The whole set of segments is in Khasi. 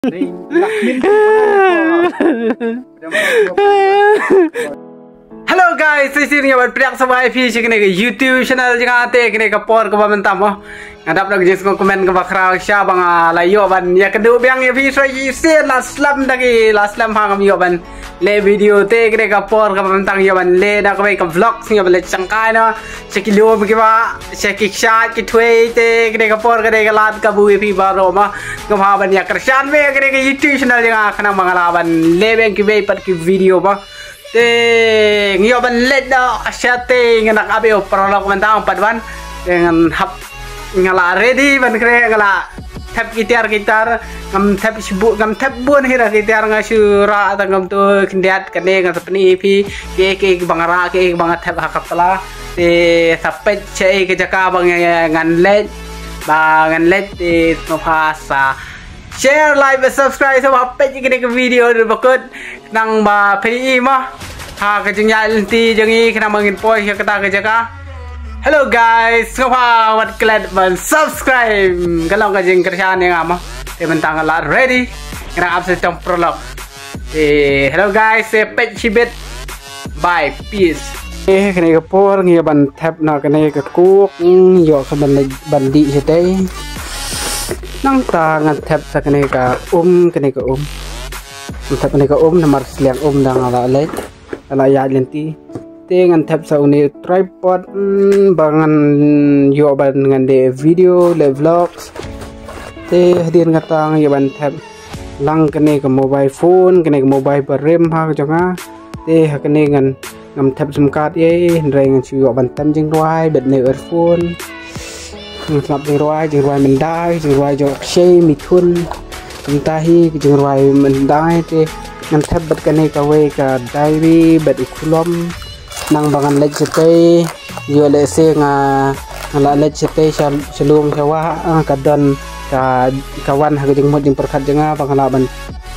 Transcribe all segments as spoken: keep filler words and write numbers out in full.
Hello guys, shisien ngi ïa ban pdiang sngewbha ïa phi sha kane ka YouTube channel jong nga. Te kane ka por kaba mynta mo nga dap da ka jingsngewkmen kaba khraw sha ba nga la ïoh ban ïakynduh biang ïa phi shisien. La slem da ki, la slem ha ngam ïoh ban leh video. Te kane ka por kaba mynta ngi ïoh ban leh na kawei ka vlog, ngi ïoh ban leit shangkai noh sha ki lum kiba sha ki kshaid ki thwei. Te kane ka por ka dei ka lad kabu ïa phi baroh mo. Ngam hap ban ïakyrshan bha ïa kane ka YouTube channel jong nga khnang ba nga lah ban leh biang kiwei pat ki video mo. Te ngi ïoh ban leit noh shatei, ngan ap ïa u paralok mynta pat wan. Te ngan hap, nga la ready ban khreh, nga la thep ki tiar ki tar. Ngam thep shibun, ngam thep bun hi da ki tiar, nga shu rah tang kumto khyndiat. Kane nga sa pyni ïa phi kiei kiei kiba nga rah, kiei kiba nga thep ha ka pla. Te sa peit shaei ka jaka ba ngan leit, ba ngan leit. Te sngewbha sa share, like bad subscribe, sngewbha peit ïa kane ka video haduh ba kut khnang ba phi i mo ha ka jingïaid lynti jong ngi khnang ba ngin poi sha kata ka jaka. Hello guys, sngewbha wat klet ban subscribe. Ka long ka jingkyrshan ïa nga mo. Te mynta nga la ready, nga dang ap sa tang paralok. Te hello guys, te peit shibit. Bye, peace. Eh, kane ka por ngi ïa ban thep na kane ka kuk, mm, ïoh ka ban leit ban dih shatei. Nangta ngan thep sa kane ka um, kane ka um. Ngan thep kane ka um namar sliang um da nga la leit, da la ïaid lynti. Te ngan thep sa une u tripod, mm, ba ngan ïoh ban ngan leh video, leh vlogs. Te hadien kata ngi ïa ban thep lang kane ka mobile phone, kane ka mobile barim ha ka jong nga. Te ha kane ngan, ngam thep sim card ei, hynrei ngan shu ïoh ban tem jingrwai bad ne earphone. Ngan sngap jingrwai, jingrwai myndai, jingrwai jong Akshay Mithun. Kumta hi ka jingrwai myndai. Te ngan thep bad kane kawei ka diary bad u khulom. Nang ba ngan leit shatei, ïoh lehse nga, nga la leit shatei sha, sha lum sha wah, ah, ka don ka, ka wan ha ka jingmut jingpyrkhat jong nga ba nga lah ban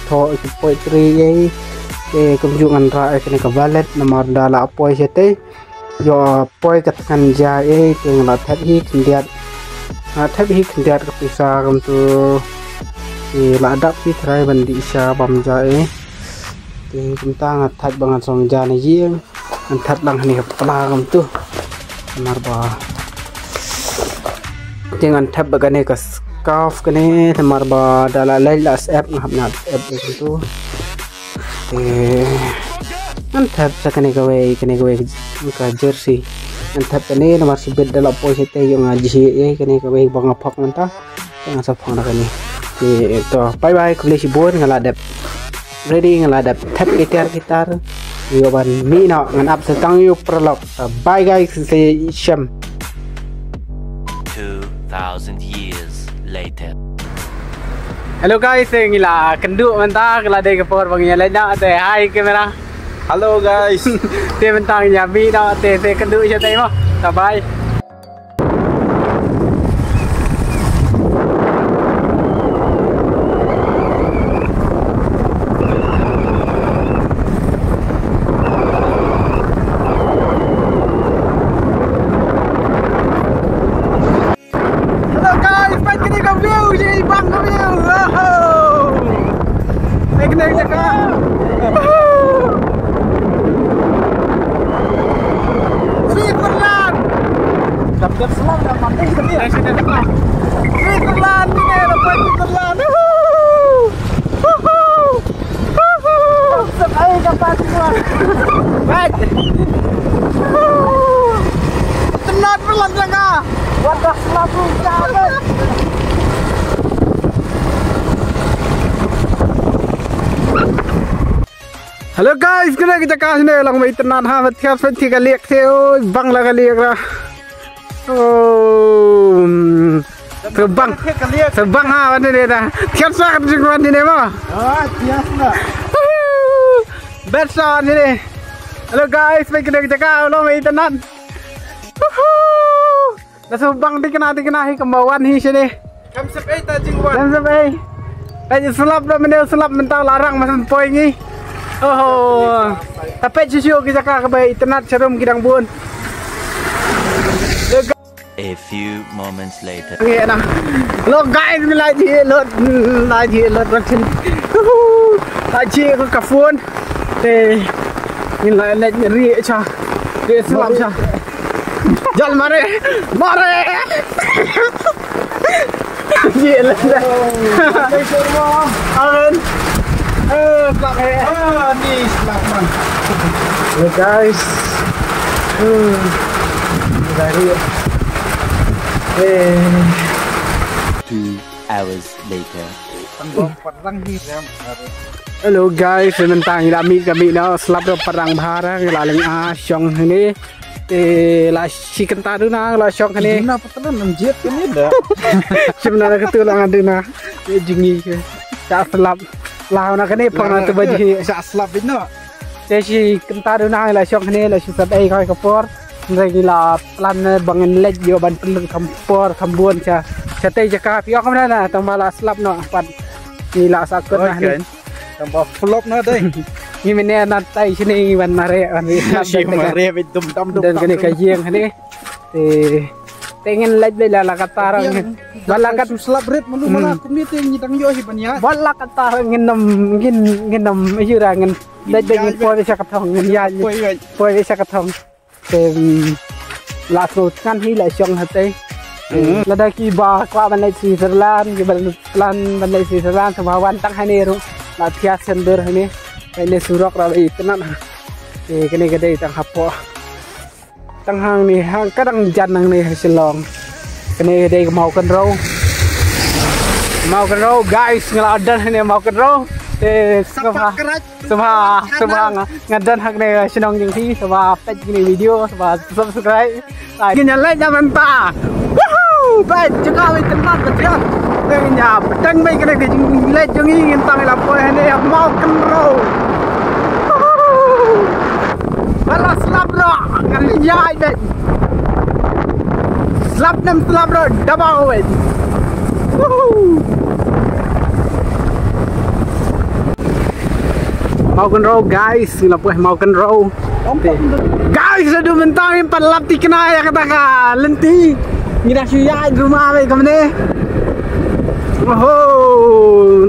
thoh ïa ki poetry ei. Te kumjuh ngan rah ïa kane ka wallet namar da la poi shatei, ïoh poi ka tngan ja ei. Te nga la thep hi khyndiat, nga la thep hi khyndiat ka pisa kumto. Te la dap hi trai ban dih sha bam ja ei. Te kumta nga thep ba ngan song ja na ïing. Ngan thep lang hangne ha pla kumto. Namar ba, te ngan thep ba kane ka scarf kane, namar ba da la leit la sep nga hap na sep kumto. Te ngan thep sa kane kawei, kane kawei ka jersey. Ngan thep kane namar shibit da la poi shatei ïoh nga jhieh ei, kane kawei ba nga phok mynta. Te ngan sa phong da kane. Te to, bye bye, khublei shibun, nga la dep ready, nga la dep thep ki tiar ki tar. Ïoh ban mih noh, ngan ap sa tang ïa u paralok. Bye guys, sa shem. Two thousand years later. Hello guys, eh, ngi la kynduh mynta, ka la dei ka por ba ngi ïa leit noh, te hi camera. Hello guys. Te mynta ngi ïa mih noh, te, te kynduh shatei mo. Bye bye. Hello guys, peit kane ka view, ye bang ka view. Wow. Peit kane ka jaka. Woohoo. Switzerland. Switzerland, kane, Switzerland. Woohoo. Woohoo. Woohoo. Woohoo. Woohoo. Tynat paralok jong nga. What the fuck is that? Hello guys, kane ka jaka shane long ba itynnat ha, ba thiah shuh, thiah ka liek te, oi, bang la ka liek ra. Oh, hmm. Sa bang, sa bang ha, wan ne da. Thiah shuh ka jingwan ne mo. Ah, thiah shuh. Woohoo. Bet shuh ne. Hello guys, ba kane ka jaka long ba itynnat. Woohoo. Da shu bang thikna thikna hi kumba wan hi shane. Kam sep ei ta jingwan. Kam sep ei. Peit shlap da mynne shlap mynta la rang masan poi ngi. Oho. Ta peit shu shu ki jaka kaba itynnat sharum ki dang bun. A A few moments later. Ngi na. Lo guys, ngi la jhieh lut, la jhieh lut ban sien. Uhu. La jhieh ka phone. Te ngi la leit rieh sha. Rieh slap sha. Jal mare. Mare. Jhieh lut. Amen. Eh, slap eh. Ah, ni slap man. Hey guys. Hmm. Dari. Eh. Two hours later. Hello guys, mynta ngi la mih ka mih na slap da parang bhara ngi la leng a shong hangne. Te la shi kynta duna la shong hangne. Duna patalan nam jet kane da. Shim na ka tu la ngan duna. Ye jingi ke. Sa slap. La na kane pang na tu ba ji. Sa slap bino. Te shi kynta duna la shong hangne la shi sat ei kai ka por. Ngi la plan ba ngin leit ïoh ban pynlut kham por kham bun cha. Cha tei jaka phi ong kumno na tang ba la slap noh pat. Ngi la sa kut na ni. Tang ba flop noh dei. Ngi mine na tai shini ngi ban mare ban ri slap. Shi mare bit dum dam dum. Dan kane ka ïing hangne. Te te ngin leit beit la la kata rang. Ba la kat su slap rit malu mala kumne te ngi dang ïoh hi ban ïa. Ba la kata rang ngin nam ngin ngin nam ïura ngin. Leit beit ngin poi sha ka thong ngin ïa. Poi sha ka thong. Te la sngewthngan hi la shong hatei. Lada ki ba kwah ban leit Switzerland ki ba plan ban leit Switzerland sngewbha wan tang hangne ruh. La thiah sender hangne. Hangne surok ra i tnat ha. Te kane ka dei tang hapoh. Tang hangne hang ka dang jan hangne ha Shillong. Kane ka dei ka Mawkynrew. Mawkynrew guys, nga la don hangne Mawkynrew. Te sngewbha. Sngewbha, sngewbha nga, nga don hangne shnong jong phi, sngewbha peit kine video, sngewbha subscribe. Like. Ngin ïa leit na mynta. Woohoo! Peit jaka wei tynat ka thiang. Te ngin ïa pyndonkam beit kane ka jingleit jong ngi, ngin tang ïa la poi hangne ha Mawkynrew. Woohoo! Ba la slap ruh, ngan ïaid beit. Slap nem slap ruh, da ba wei. Woohoo! Mawkynrew guys, ngi la poi Mawkynrew. Guys, haduh mynta ngim pat lap thikna ïa kata ka lynti. Ngi dang shu ïaid rumah beit kumne. Oho,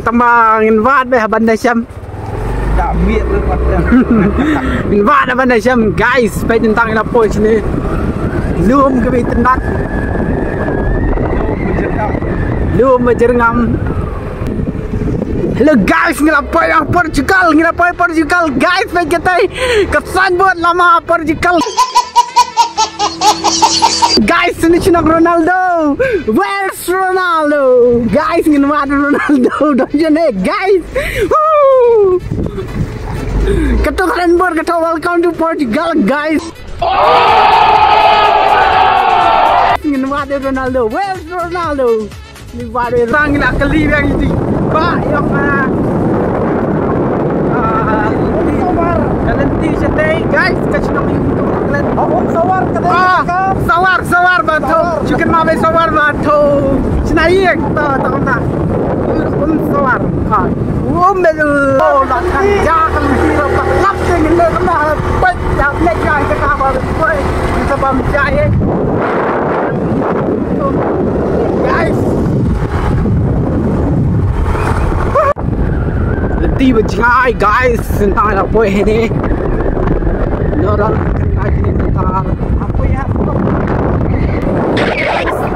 tang ba ngin wad beit ha ban da shem. Ngin wad ha ban da shem guys, peit tang ïa la poi shane. Lum ka beit tynat. Lum ba jyrngam. Hello guys, ngi la poi ha Portugal, ngi la poi Portugal guys, peit katei ka signboard lama Portugal. Guys, sini shnong Ronaldo. Where's Ronaldo? Guys, ngin wad Ronaldo. Don jane guys. Woo! Kato ka signboard kato welcome to Portugal guys. Ngin wad Ronaldo. Where's Ronaldo? Ni ba de rang la kali bang iti. Ba ïa ka. Ah, sawar. Ka lynti shatei guys, ka shnong ïa tu ka lynti. Ah, um sawar ka dei ka. Sawar, sawar ba tho. Chicken ma be sawar ba tho. Chna ïa ta ta ta. Um sawar. Ha. Um be lu. Oh, la kan ja ka lynti la pa. Lap ke ni le na. Peit ja ne ja ka ka ba. Peit. Ka bam ja ïa. Guys. Lynti ba jngai guys, mynta la poi hangne. Nora la kynai kine mynta. Poi ha.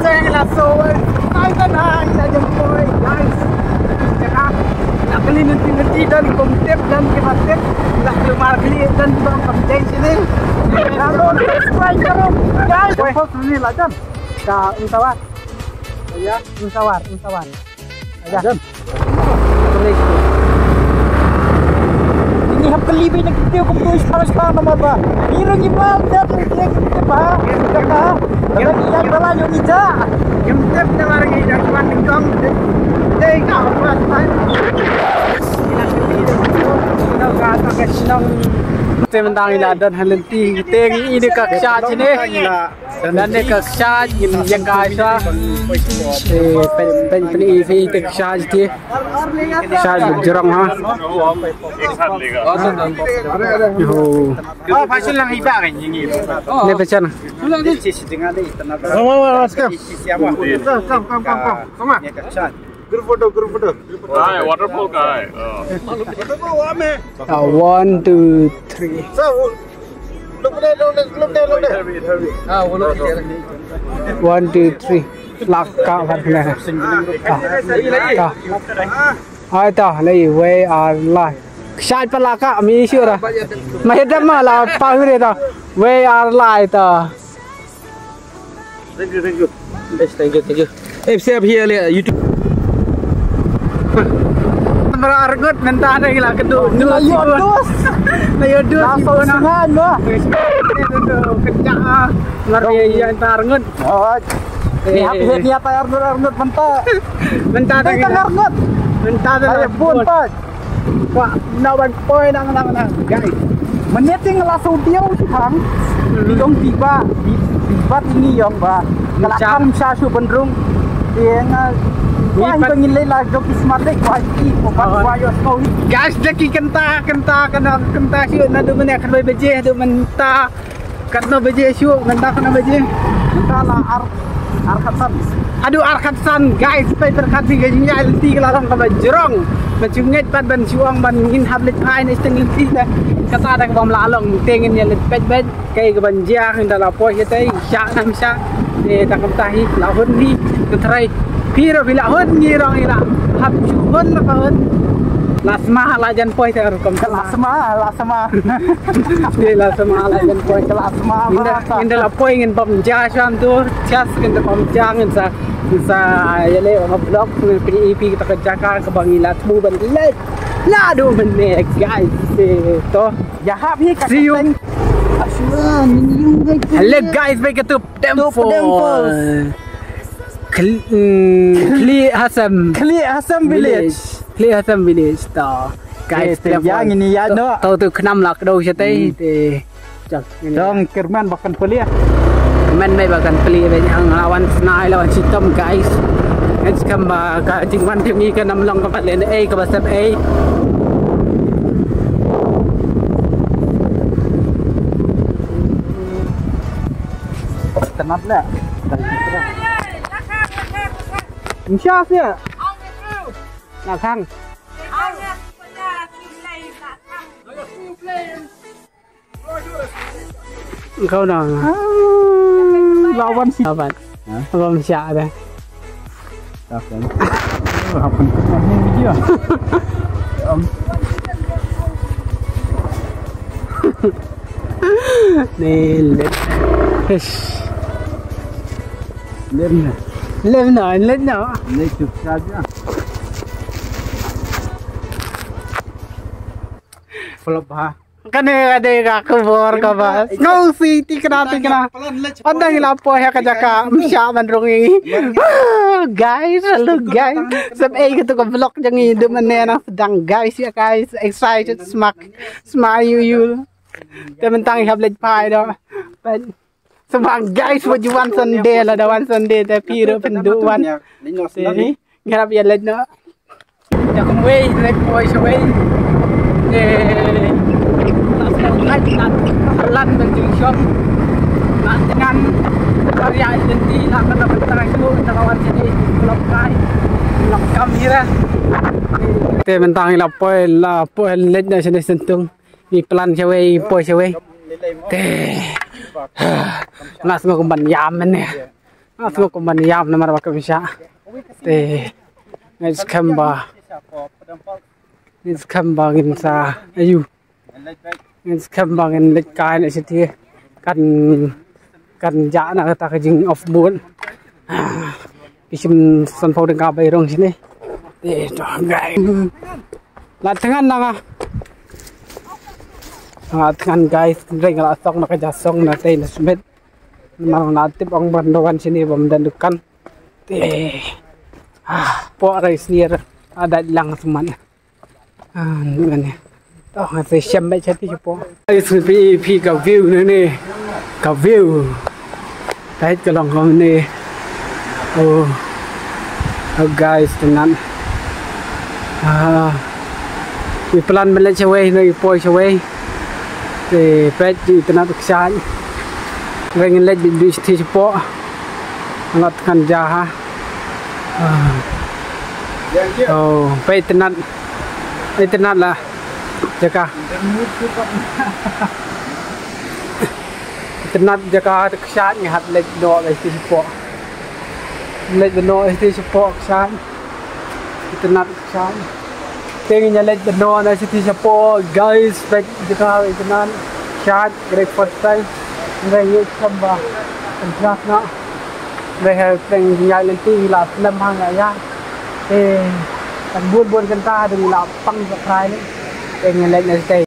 Stay la so. Ai ka na ina jong poi guys. Jaka. La kali lynti lynti don kum tip don kiba tip. La kali mar kali don kiba kam jeng sini. Lalu subscribe terus guys. Poi ni la don. Ka Umsawar. Ya, Umsawar, Umsawar. Aja. Ini hap kali bini kita kumtu sekarang sekarang nama ba. Irung ibal dan dia kita ba. Kata. Kata dia bala yo ija. Yang tep na lagi dah kuat tingkong. Dei ka apa? Te mynta ngi la don ha lynti, te ngi ine ka kshaid shane. Kane ka kshaid ngin ïa kai sha. Eh, pyn, pyn, pyn, i, i, te kshaid te. Kshaid ba jrong ha. Yo. Ne pa chan. Come on, let's go. Come, come, come, come. Come on. Group photo, group photo. Hai, waterfall ka hai. Oh. Uh, one, two, three. Sir, look there, look there, look there, look there. Ah, wo look there. One, two, three. Laka, laka. Ah, ah. Ai ta, lei, wei ar lai. Kshaid pa laka, mi sure. Ma hedam ma la pa hure ta. Wei ar lai ta. Thank you, thank you. Yes, thank you, thank you. Eh, siap hi ale YouTube. Namar arngut mynta da ngi la kynduh. Ngi la ïoh dus. La ïoh dus. La song sngewbha. Kynjah ah. Namar ïa, ïa mynta arngut. Oh. Ni hap, ni hap arngut, arngut mynta. Mynta da ngi la arngut. Mynta da ngi la bun pa. Wah, na ban poi nang nang nang, guys. Mynne te nga la shu diaw shi khang. Ki ong kiba, ki, kiba tini ong ba. Nga la kham sha shu ban rung. Te nga, wah, ba ngin leh la jong ki smartphone, wah, ki, ko ba, wah, yo, ko. Guys, da ki kynta, kynta, kynta, kynta shu naduh mynne khatwei baje, haduh mynta. Katno baje shuh, mynta katno baje? Mynta la ar, ar khatsan. Haduh ar khatsan, guys, peit pyrkhat phi ka jingïaid lynti ka la long kaba jrong. Ban shu ngeit pat ban shu ong ban ngin hap leit phai na shiteng lynti te. Kata da kaba ym lah long, te ngin ïa leit peit peit. Kaei kaban jia, ngin da la poi katei, shah nam shah. Te da kumta hi, la hun hi, ka trai. Phi ruh phi la hun, ngi ruh ngi la hap shu hun la ka hun. La sma la jan poi te rukom. La sma, la sma. Te la sma la jan poi. La sma. Ngin da, ngin da la poi ngin bam ja sham tu. Jas ngin da bam ja ngin sa, ngin sa ïa leh bam vlog ngin pyn-i phi kita ka jaka kaba ngi la thmu ban leit. La du mynne guys. Te to. Ïa hap hi ka. See you. Hello guys, welcome to Demfol. Demfol. Kli, mm, Kli Hasem. Kli Hasem Village. Kli Hasem Village to. Guys, te ïa ngin ïa noh. To tu khnam la kdew shatei te. Dong kyrmen ba kan plie. Kyrmen ba kan plie ba ngi la wan snai la wan shitom guys. Ngan skhem ba ka jingwan jong ngi kan ym long kaba lehnohei kaba sepei. Tynat leh. Ym sha seh. Nga khang. Kau na. Lawan si. Lawan. Ha? Lawan siya ada. Lawan. Lawan. Video. Nailed it. Hish. Lem na. Lem na, lem na. Lem tu saja. Flop ha. Kane ka dei ka khubor kaba sngewsih tikna tikna. Ynda ngi la poi ha ka jaka ym shah ban rung ïa ngi. Guys, hello guys. Sep ei katu ka vlog jong ngi du mynne nang sdang guys, ïa guys. Excited smak sma yu yu. Te mynta ngi hap leit phai doh. Sbang guys, wat ju wan Sunday, lada wan Sunday te phi ruh phin duh wan. Te ngi hap ïa leit noh. Ïa kumwei leit poi shawei. Te la sngewthuh lait, la lan ban jingshong. La thngan ba ïa lynti la ka la bynta shuh, la ka wan shane, lok kai, lok kam hi ra. Te mynta ngi la poi, la poi leit na shane Sentung. Ngi plan shawei, poi shawei. Te nga sngew kum ban ïam mynne. Nga sngew kum ban ïam namar ba ka ym shah. Te nga skhem ba, nga skhem ba ngin sa, ayu. Nga skhem ba ngin leit kai na siti. Kan, kan jah na kata ka jing off board. Ki shim sanphew tyngka bai rong shini. Eh, to, guys. La thngan na nga. La thngan, guys, tynrai nga la sok na ka ja song na tei na smet. Namar nga la tip ong ban da wan shini bym don dukan. Te. Ah, pok rai snier. Ada lang seman. Ah, ni kan ni. Oh, ngan sa shem bad shatei shapoh. Guys, phi, phi ka view ni ni. Ka view. Peit ka long kumne. Oh. Oh guys, tynnat. Ah. Ngi plan ban leit shawei, ngi poi shawei. Te peit, itynnat ka kshaid. Ngi leit bit bit shathie shapoh. Ngat kan ja ha. Ah. Oh, peit itynnat. Itynnat la jaka. Itynnat jaka te kshaid, ngi hap leit noh shathie shapoh. Leit noh shathie shapoh kshaid. Itynnat kshaid. Te ngin ïa leit noh na shathie shapoh, guys, peit jaka itynnat kshaid, great first time. Ngi ïa chamba. Kan kshaid na. Ngi ha teng ïa lynti la slem hang ïa. Te kan bun bun kynta dang la pang sa krai ni. Te ngin leit na shathie.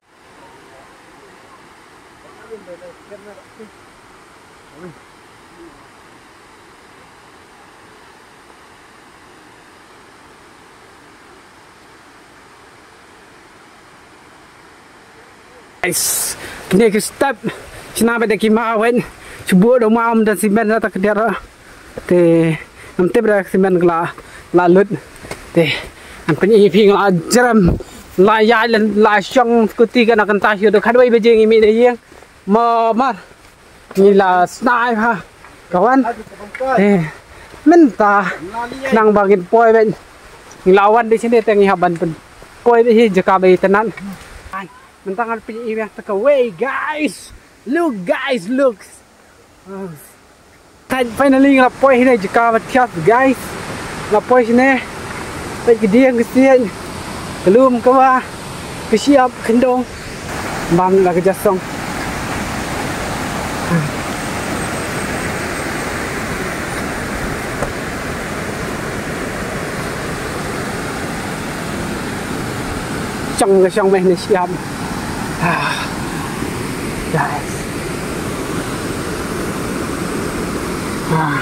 Guys, kine ki step shna ba da ki ma wen. Shu buh da ma um da simen da ta ka diar. Te ngam tip da simen ka la, la lut. Te ngan pyni phi nga la jrem, la ïaid, la, la shong skuti ka na kynta shu da khatwei baje ngi mih na ïing. Mo mar. Ngi la snai ha ka wan. Eh, mynta nang ba ngin poi ben. Ngi la wan dei shane te ngi hap ban pyn-, poi dei hi jaka ba itynnat. Ai, mynta ngan pyni ïa ta kawei, guys. Look, guys, look. Ah. Kan finally ngi la poi hi ne jaka ba thiah, guys. La poi shane. Peit ka dieng ka siej. Ka lum ka wah. Ka shyiap, ka khyndong. Bam la ka jasong. Shong ka shong meh ne shyiap. Ah. Guys. Ah.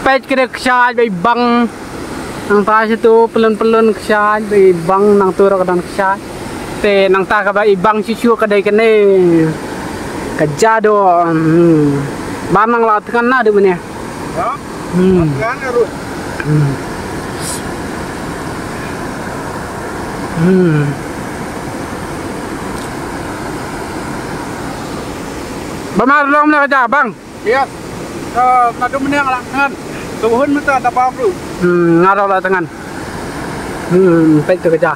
Peit ka dei kshaid ba i bang. Nangta shatu pyllun pyllun kshaid ba i bang, nangtu ruh ka don kshaid. Te nangta kaba i bang shuh shuh ka dei kane. Ka jadu. Hmm. Bam nang la tngan na du mane. Ha? Hmm. Tngan na ruh. Hmm. Hmm. Ba mar long na ka ja bang. Yes. Eh, naduh mynne nga la tngan. Sngewhun mynta da bam ruh. Hmm, nga ruh la tngan. Hmm, peit tu ka ja.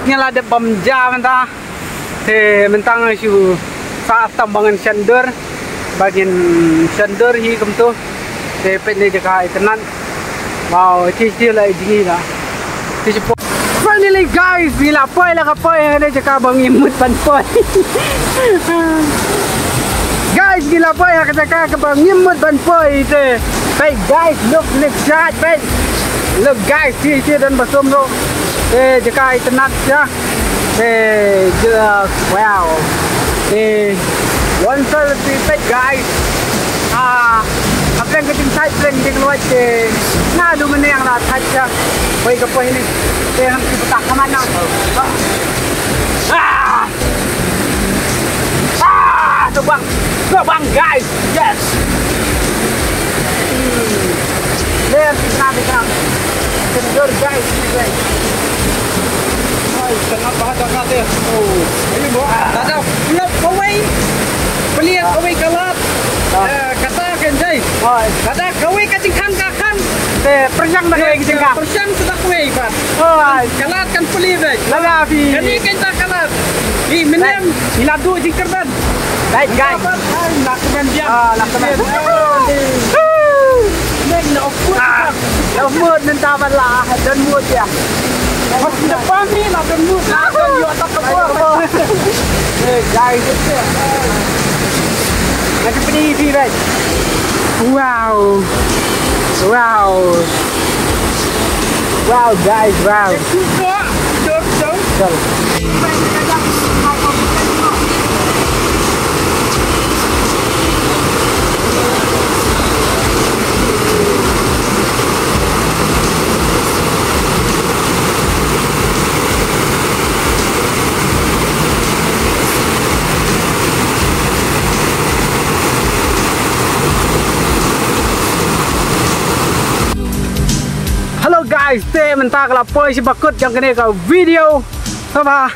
Nga la dep bam ja mynta. Te mynta nga shu sa tam ba ngan shan dur. Ba ngin shan dur hi kumto. Te peit ne jaka itynnad. Wow, ti ti la jngi la. Ti ti po. Finally guys, ngi la poi la ka poi ha ne jaka ba ngi mut ban poi. Guys, ngi la poi ha ka jaka ka ba ngi mut ban poi te. Peit guys, look ne jat peit. Look guys, ti ti don ba som ro. Te jaka itynnad ja. Te just wow. Te one thirty peit guys. Ah, a pleng ka jingthait pleng jingluit te. Na lu mane ang la thait ja. Poi ka poi ni. Te ham ki patak ka mana. Ah! Ah! Terbang! Terbang guys! Yes! Hmm. Ler di sana di sana. Kendor guys, guys. Hai, tengah bahasa kata. Oh, ini buat. Tata, pula kawai. Pelia kawai kalat. Eh, kata kan jai. Hai. Kata kawai kacing kan kakan. Te persiang dah kawai kacing kan. Persiang sudah kawai, Pak. Hai. Kalat kan pelia, Pak. Lagi api. Kani kan tak kalat. Di menem. Iladu jingkerban. Baik, guys. Nak kena diam. Ah, nak kena. Neng nak food. Ah, nak food minta bala. Dan food ya. Mas depan ni nak dan food. Nak dan yuk tak apa. Eh, guys. Nanti pergi di, guys. Wow. Wow. Wow, guys, wow. Jom. Hello guys, te mynta ka la poi shi bakut jong kane ka video. Sngewbha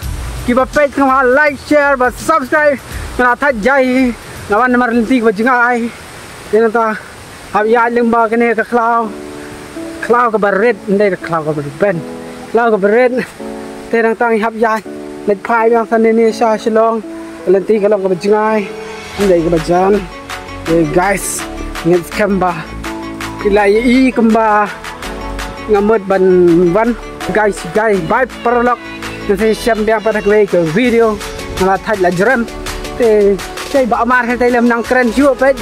kiba peit sngewbha like, share bad subscribe. Nga la thait jai, nga wan namar lynti kaba jngai. Te nangta hap ïaid lyngba kane ka khlaw. Khlaw kaba rit, ym dei ka khlaw kaba rben. Khlaw kaba rit. Te nangta ngi hap ïaid leit phai biang sa ne ne sha Shillong. Ka lynti ka long kaba jngai, ym dei kaba jan. Te guys, ngin skhem ba ki la ïohi kumba nga mut ban wan. Guys, guys, bye paralok. Ngin sa ïashem biang pat ha kawei ka video. Nga la thait la jrem. Te, te ba amar he te lem nang kren shuh peit.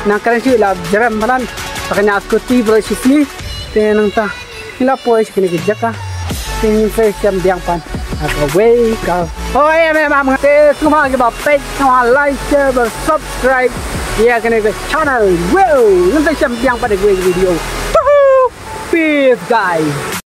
Nang kren shuh la jrem palat. Paknya scooty bro shisni. Te nangta ngi la poi sha kane ka jaka. Te ngin sa ïashem biang pat ha kawei ka. Hoi em em am. Te sngewbha kiba peit sngewbha like, share bad subscribe ïa kane ka channel. Wow, ngin sa ïashem biang pat ha kawei ka video. Woohoo! Peace guys.